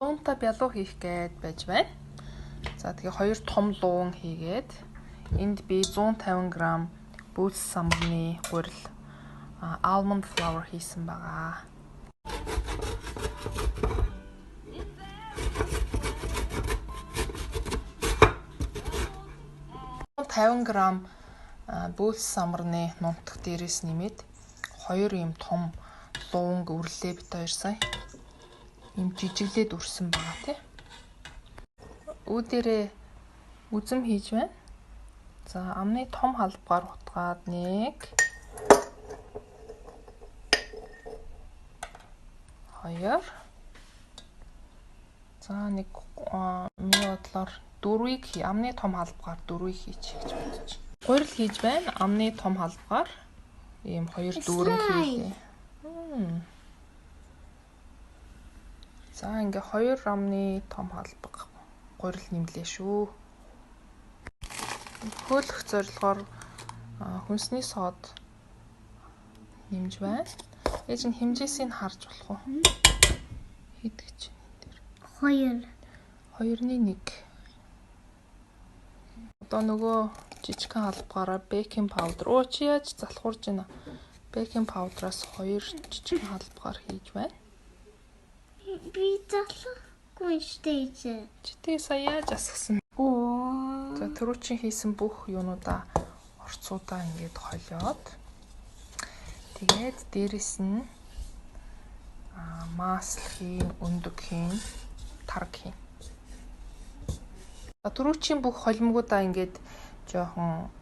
Луунтай бялуу хийх гээд байж байна. За тэгээ хоёр том луун хийгээд энд би 150 г бүүц самбарны гурил almond flour хийсэн байгаа. 50 г бүүц самбарны нунтаг дээрээс нэмээд хоёр юм том луунг үрлээ бит хоёр сая. Ийм жижиглээд үрсэн байгаа тий. Үү дээрээ үзэм хийж байна. За амны том халбгаар хутгаад 1 2. За нэг миний бодлоор дөрвийг амны том халбгаар дөрвийг хийчих гэж бодож. Гурил хийж байна. Амны том халбгаар ийм хоёр дүүрэн хийлээ. За ингээ хоёр амны том халбаг гурил нэмлээ шүү. Хөөлөх зорилгоор хүнсний сод нэмж байна. Ээж нь хэмжээсийг харж болох уу? Хэд гэж энэ дээр? 2. 2-ны 1. Одоо нөгөө жижигхэн халбгаараа baking powder. Оо чи яаж залхуурж байна? Baking powder-аас 2 жижигхэн халбгаар хийж байна. Би залхахгүй штэ. Чи тэгээ сая яаж асгасан? Оо. За түрүүчийн хийсэн бүх юунуудаа орцуудаа ингээд холиод тэгээд дээрэс нь маасл хийн, өндөг хийн, тарг хийн. За түрүүчийн бүх холимгуудаа ингээд жоохон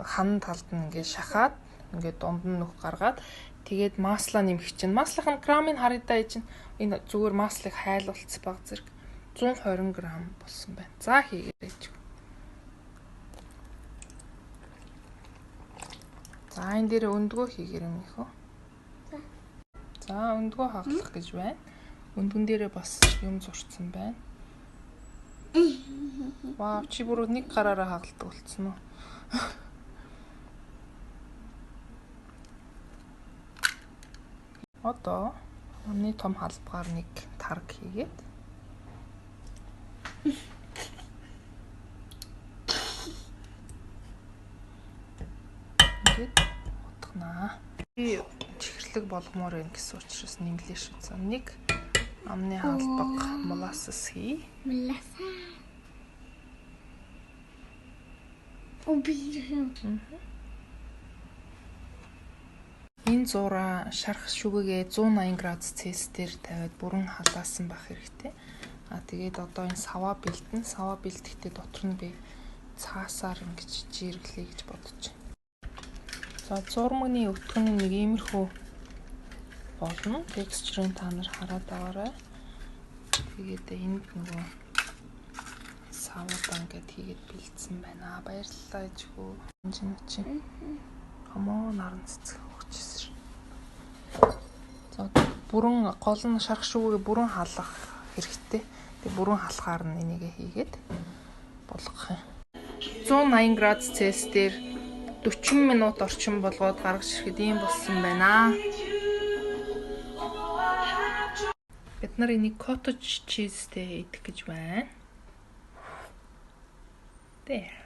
хан талд нь ингээд шахаад ингээд дунд нь нүх гаргаад тэгээд маслаа нэмэх чинь. Маслах нь грамыг харъя да чинь. Энэ зүгээр маслыг хайлуулц баг зэрэг 120 грамм болсон байна. За хийгээрэй ч. За энэ дээр өндгөө хийгэр юм их үү? За өндгөө хаглах гэж байна. Өндгөн дээрээ бас юм зурцсан байна. Вау, чи бүр нэг гараараа хагалдаг болцсон уу? Одоо амны том халбгаар нэг тарг хийгээд ингээд утгана. Би чихэрлэг болгомоор байна гэсэн учраас нэмлээ шүү. За нэг амны халбаг molasses хий. Мласа. Оо би. Энэ зуураа шарх шүгэгээ 180 градус Цельс дээр тавиад бүрэн халаасан байх хэрэгтэй. А тэгээд одоо энэ саваа бэлдэн. Саваа бэлдэхдээ дотор нь би цаасаар ингэж жиргэлээ гэж бодож байна. За зурмагны өтгөн нь нэг иймэрхүү болно. Текстчрын та нар хараад аваарай. Тэгээд энд нөгөө савуудаа ингээд хийгээд бэлдсэн байна. Баярлалаа ээжхүү. Энэ чи хомоо наран цэцэг өгчээсэр. За бүрэн гол нь шарх шүүгээ бүрэн халах хэрэгтэй. Тэгээ бүрэн халахаар нь энийгээ хийгээд болгох юм. 180 градус Цельс дээр 40 минут орчим болгоод гаргаж ирэхэд ийм болсон байна. Бид нар энийг cottage cheese-тэй идэх гэж байна. There.